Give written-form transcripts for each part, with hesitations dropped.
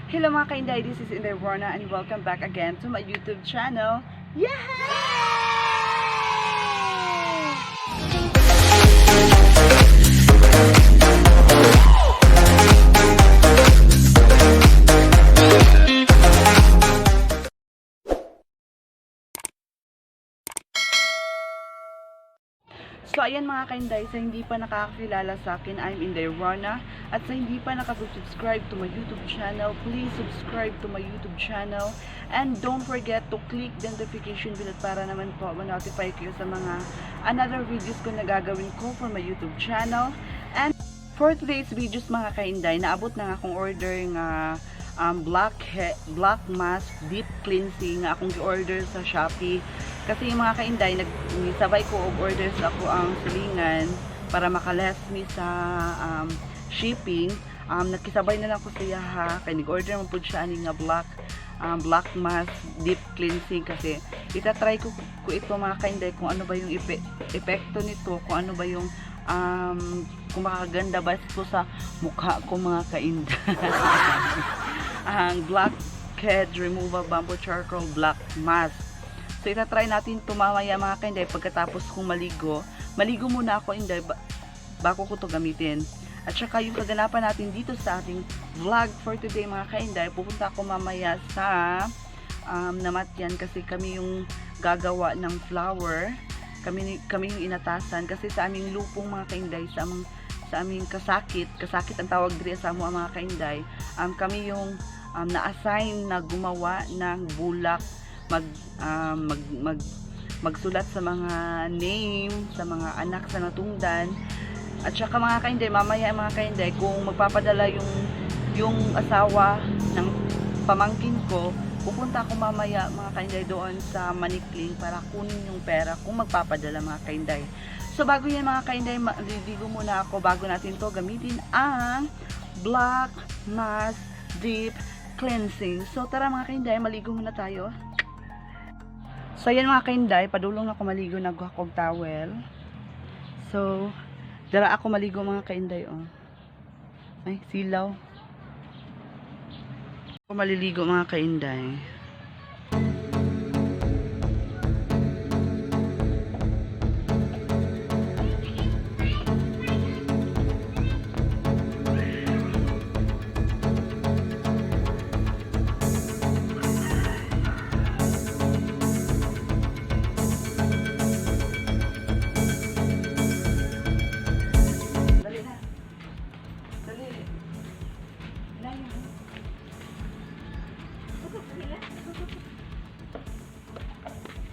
Hello, mga kainday, this is Inday Rona and welcome back again to my YouTube channel. Yay! So ayan, mga kainday, sa hindi pa nakakakilala sa akin, I'm Inday Rona. At sa hindi pa nakasubscribe to my YouTube channel, please subscribe to my YouTube channel. And don't forget to click the notification bell para naman po ma-notify kayo sa mga another videos ko na gagawin ko for my YouTube channel. And for today's videos, mga kainday, naabot na nga akong order nga black mask deep cleansing nga akong gi-order sa Shopee. Kasi yung mga kainday, nag sabay ko og order sa akoang silingan para makaless mi sa shipping. Nakisabay na lang ko siya ha, kay nag-order man pud siya ani nga black mask deep cleansing kasi itatry ko ito, mga kainday, kung ano ba yung epekto nito, kung ano ba yung kung makakaganda ba ito sa mukha ko, mga kainday. Ang black head removal bamboo charcoal black mask. So itatry natin ito mamaya, mga kainday, pagkatapos kong maligo. Maligo muna ako, inday, bago ko to gamitin. At saka yung kaganapan natin dito sa ating vlog for today, mga kainday, pupunta ako mamaya sa Namatyan kasi kami yung gagawa ng flower. Kami yung inatasan kasi sa aming lupong, mga kainday, sa aming kasakit, kasakit ang tawag diri sa amo, mga kainday, kami yung na-assign na gumawa ng bulak, mag um, mag, mag magsulat sa mga name sa mga anak sa natungdan. At saka, mga kainday, mamaya, mga kainday, kung magpapadala yung asawa ng pamangkin ko, pupunta ako mamaya, mga kainday, doon sa Manikling para kunin yung pera kung magpapadala, mga kainday. So bago yan, mga kainday, maliligo muna ako bago natin to gamitin ang black mask deep cleansing. So tara, mga kainday, maligo muna tayo. So ayan, mga kainday, padulong na ako maligo, nagkuha kog towel. So dara ako maligo, mga kainday, oh. Ay, silaw. Ako maliligo, mga kainday. Dali na. Dali. Layo.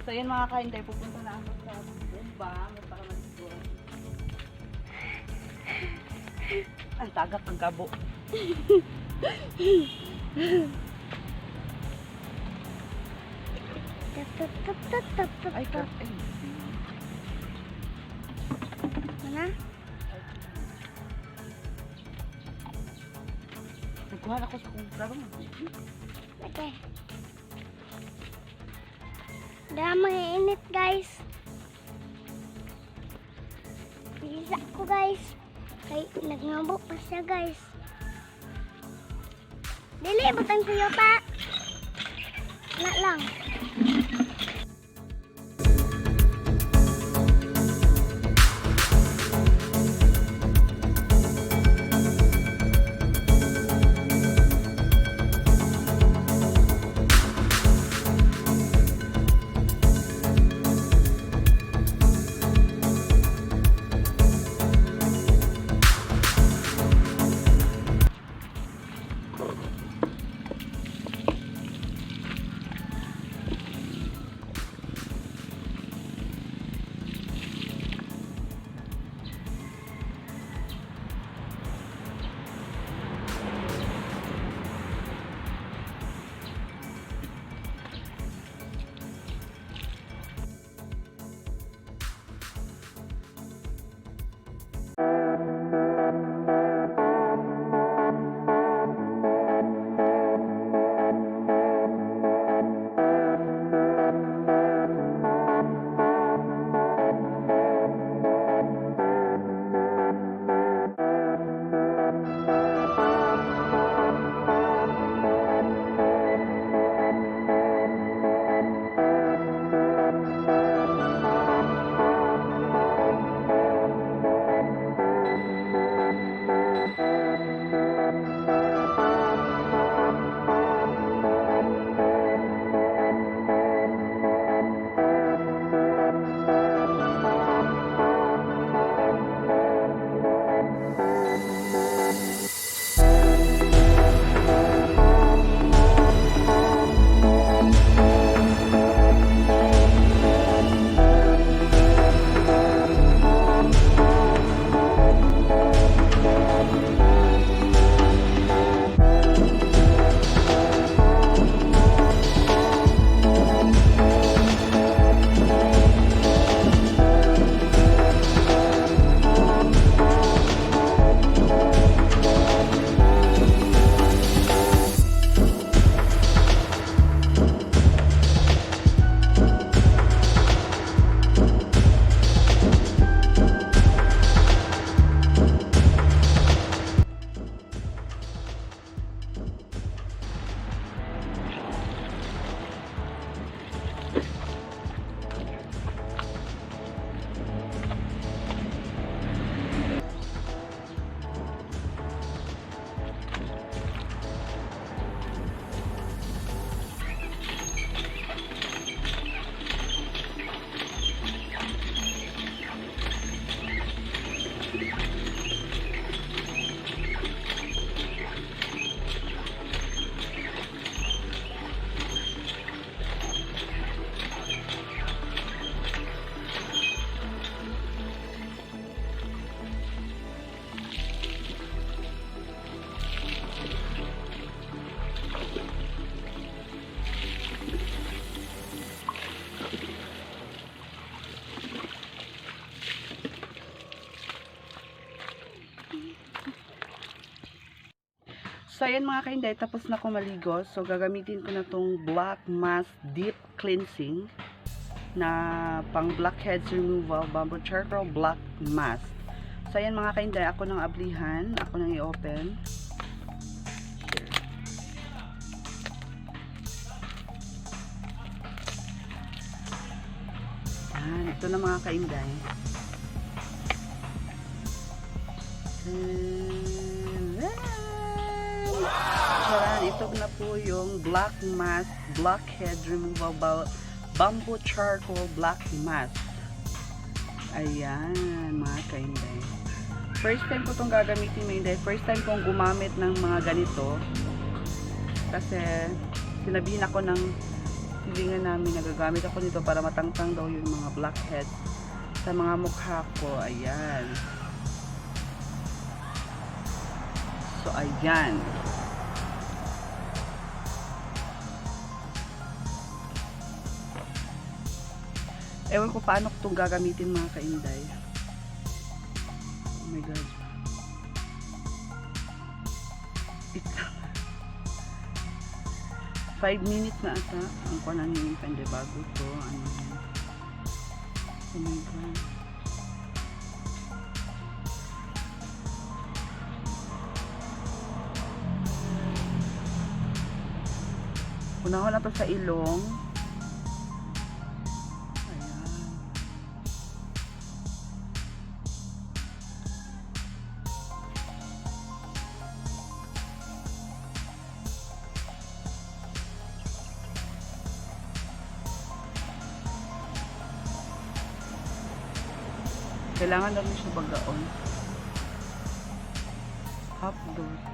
So ayan, mga kainday, pupunta na ako sa Bumba para maligo. Ang tagak ang kabo. Ay, ay. Mana? Nagkuha na ako sa kong klaro mo. Okay. Dami init, guys. Bisa ko, guys. Kay nagngabo pa siya, guys. Dili butang pa. Na lang. So, ayan mga kainday, tapos na ako maligo. So, gagamitin ko na tong Black Mask Deep Cleansing na pang blackheads removal, bamboo charcoal black mask. So, ayan mga kainday, ako nang ablihan. Ako nang i-open. Here. Ayan, ito na mga kainday. Charan, ito na po yung Black Mask Blackhead Removal Bamboo Charcoal Black Mask. Ayan, mga kainday. First time ko itong gagamitin, mga inday. First time kong gumamit ng mga ganito. Kasi, sinabihin ako ng hilingan namin na gagamit ako nito para matangtang daw yung mga blackheads sa mga mukha ko. Ayan. So, ayan. Ewan ko paano ko itong gagamitin mga kainday. Oh my God. Ito. 5 minutes na ata. Ang kuha na yung kainday bago to. Ano yan. Oh my God. Unahon na to sa ilong. Ayan. Kailangan namin siya bagaon. Half dose.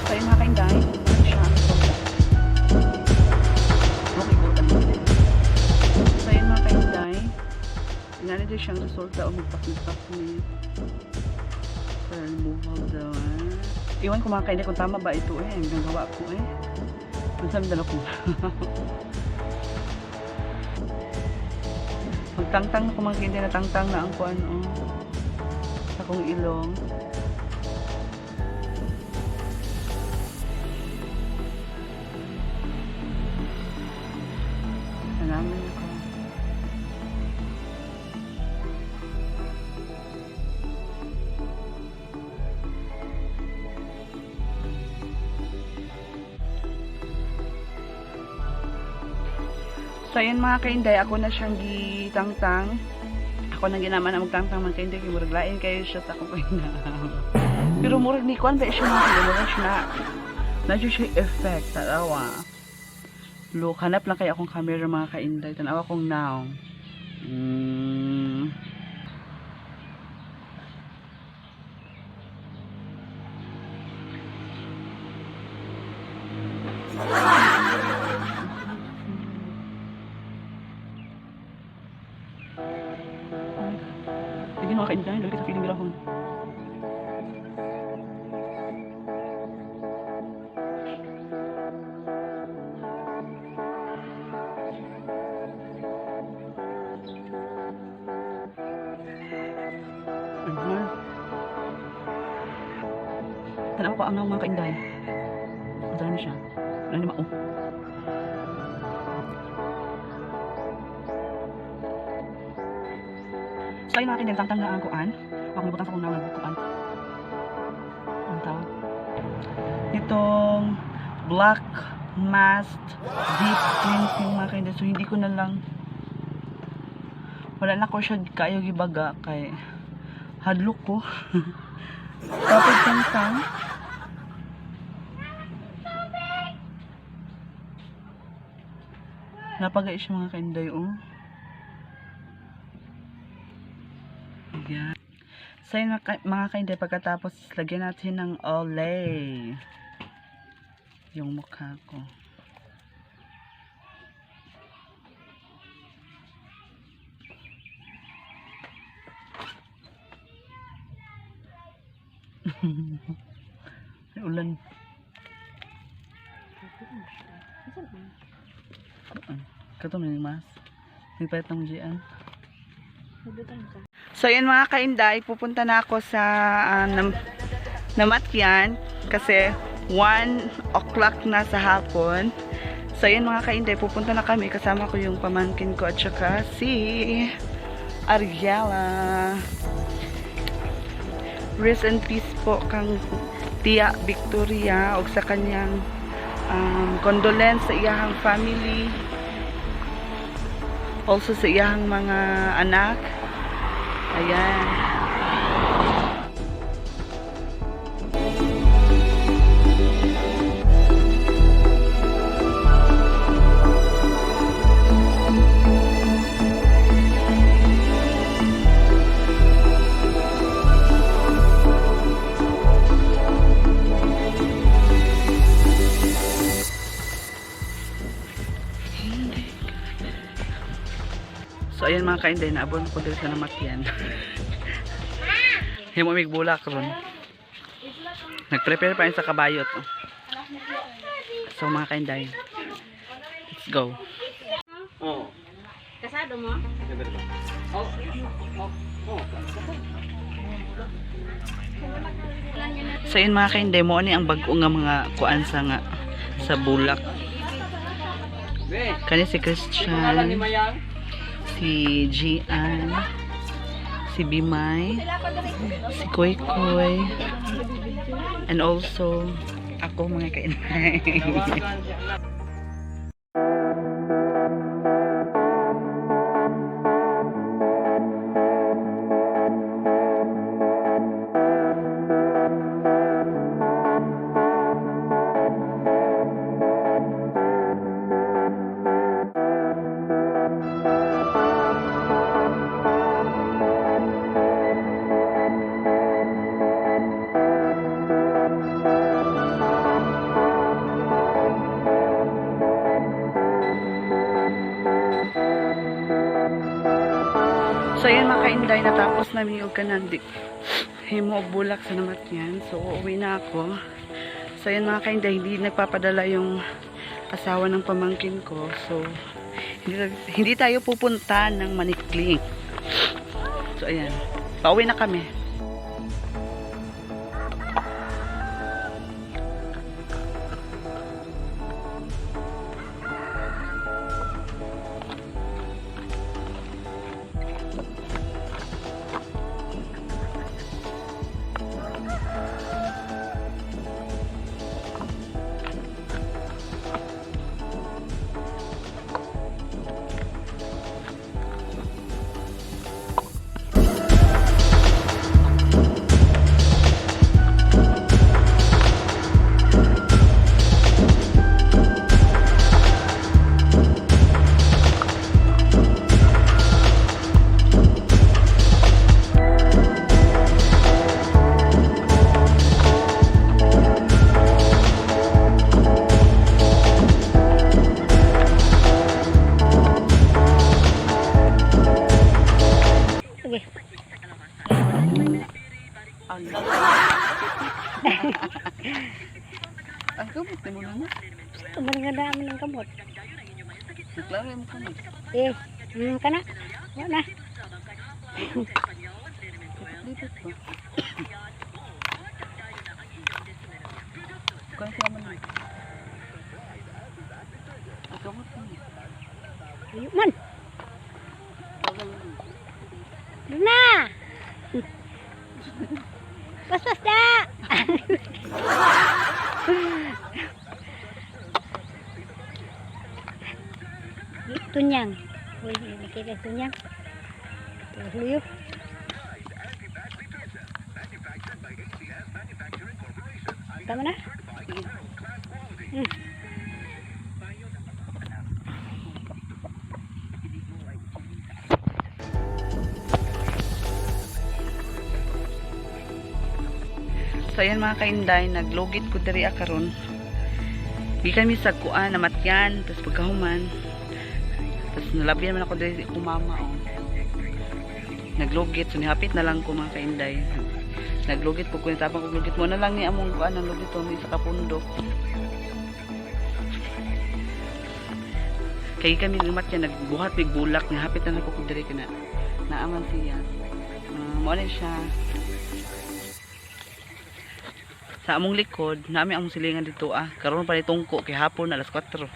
So, yun mga kainday, ano siya? Okay, go, ano. So, yun mga kainday, inano din siyang resulta o magpaknagpak ni for removal daw. Ah. Iwan ko mga kainday kung tama ba ito eh. Ang gagawa ko eh. Minsan dala ko. Magtangtang na ko mga kainday, natangtang na ang kuan oh. Sa akong ilong. Salamat ako. So, ayan mga kainday, ako na siyang gitangtang. Ako nang ginaman ang magtangtang mga kainday, kay murag lain kayo siya sa akong Pero murag ni kuan ba siya mga kainday, murag siya na. Na siya effect, tanawa. Look, hanap lang kayo akong camera mga kainday. Tanawa kong now. Oh my God. Hindi mga kainday, lagi sa feeling nila akong. Tanaw ko ang mga kainday. Ang dami siya. Wala ni mao. So ayun mga kainday, tangtang na ang kuan. Ako nabutang sa kong nawang kuan. Ang tawag? Itong black mask deep cleansing, mga kainday. So hindi ko na lang, wala na ko siya kayo gibaga kay hadlok ko. Tapos tangtang. Napagay siya, mga kainday, oh. Ayan. So yun, mga kainday, pagkatapos lagyan natin ng Olay yung mukha ko. May ulan. Kato may mas. Nagpalit ng GN. So yun mga kainday, pupunta na ako sa Namatyan kasi 1 o'clock na sa hapon. So yun mga kainday, pupunta na kami. Kasama ko yung pamangkin ko at saka si Ariela. Rest in peace po kang Tia Victoria og sa kanyang condolence sa iyahang family. Also sa iyahang mga anak. Ayan. So ayan mga kainday, naabon ko diri sa namatyan. Himo mig bulak ron. Nagprepare pa yun sa kabayot. Oh. So mga kainday, let's go. Oo. Kasado mo? Siyempre ba? Oo. Oo. So ayun mga kainday, mo ni ang bag-o nga mga kuan sa nga sa bulak. Be, Kani si pangalan ni Christian, Mayang? si Gian, si Bimay, si Koy Koy, and also ako, mga kainday. Tawagan siya anak. So ayan mga kainday, natapos namin yung kanandi. Himo og bulak sa namatyan. So uuwi na ako. So ayan mga kainday, hindi nagpapadala yung asawa ng pamangkin ko. So hindi tayo pupunta ng Manikling. So ayan, pauwi na kami. Sige. Ang Ang kamot ni mo na. Tuman nga dami ng kamot. Klaro mo kamot. Eh, kana. Wala na. Lipit ba? Layo man. Doon na. Paspas na. Tunyang. Uy, nakita tunyang. Tuloy. Tama na? Sige. So ayan, mga kainday, naglugit ko diri karon. Gikan mi sa kuan, namatyan, tapos pagkahuman. Tapos nalabyan man ako diri ko mama oh. Naglugit, so nihapit na lang ko, mga kainday. Naglugit po ko, tapang ko lugit mo na lang ni among kuan ang lugit to sa kapundok. Kay kami namatyan, nagbuhat mig bulak, nihapit na lang ko diri kana. Naaman siya. Mao na siya. Sa among likod, nami among silingan dito ah. Karon pa ni tungko kay hapon alas 4.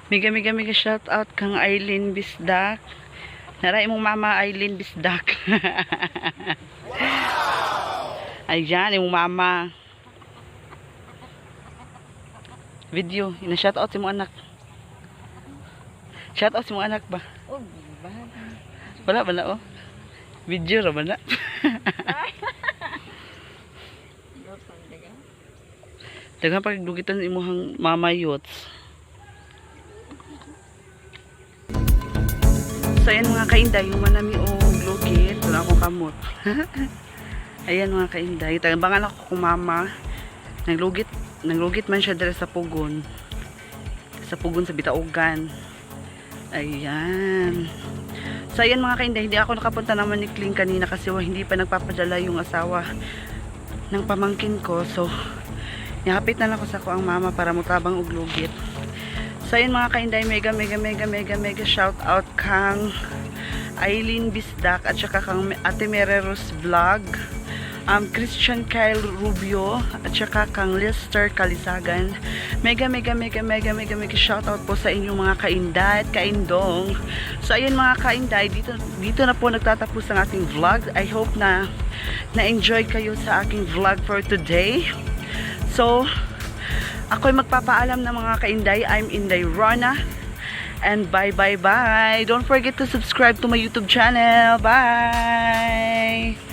Mega mega mega shout out kang Eileen Bisdak. Nara imong mama, Eileen Bisdak. Ayan, imong mama. Video, ina shout out si mong anak. Shout out si mong anak ba? Oh, ba? Wala ba na oh? Video ra ba na? Daghang pagdugitan imuhang mama yots. So ayan, mga kainday, human nami og lugit. Wala akong kamot. Ayan, mga kainday, tagambangan ako kung mama. Naglugit, naglugit man siya diri sa pugon. Sa pugon sa Bitaugan. Ayan. So ayan, mga kainday, hindi ako nakapunta naman ni Kling kanina kasi hindi pa nagpapadala yung asawa ng pamangkin ko. So, nihapit na lang ko sa ko ang mama para mutabang og lugit. So ayun, mga kainday, mega mega mega mega mega shout out kang Eileen Bisdak at saka kang Ate Mereros Vlog, Christian Kyle Rubio at saka kang Lester Kalisagan. Mega mega mega mega mega mega shout out po sa inyong mga kainday at kaindong. So ayun, mga kainday, dito dito na po nagtatapos ang ating vlog. I hope na na-enjoy kayo sa aking vlog for today. So, ako'y magpapaalam ng mga kainday. I'm Inday Rona. And bye, bye, bye. Don't forget to subscribe to my YouTube channel. Bye!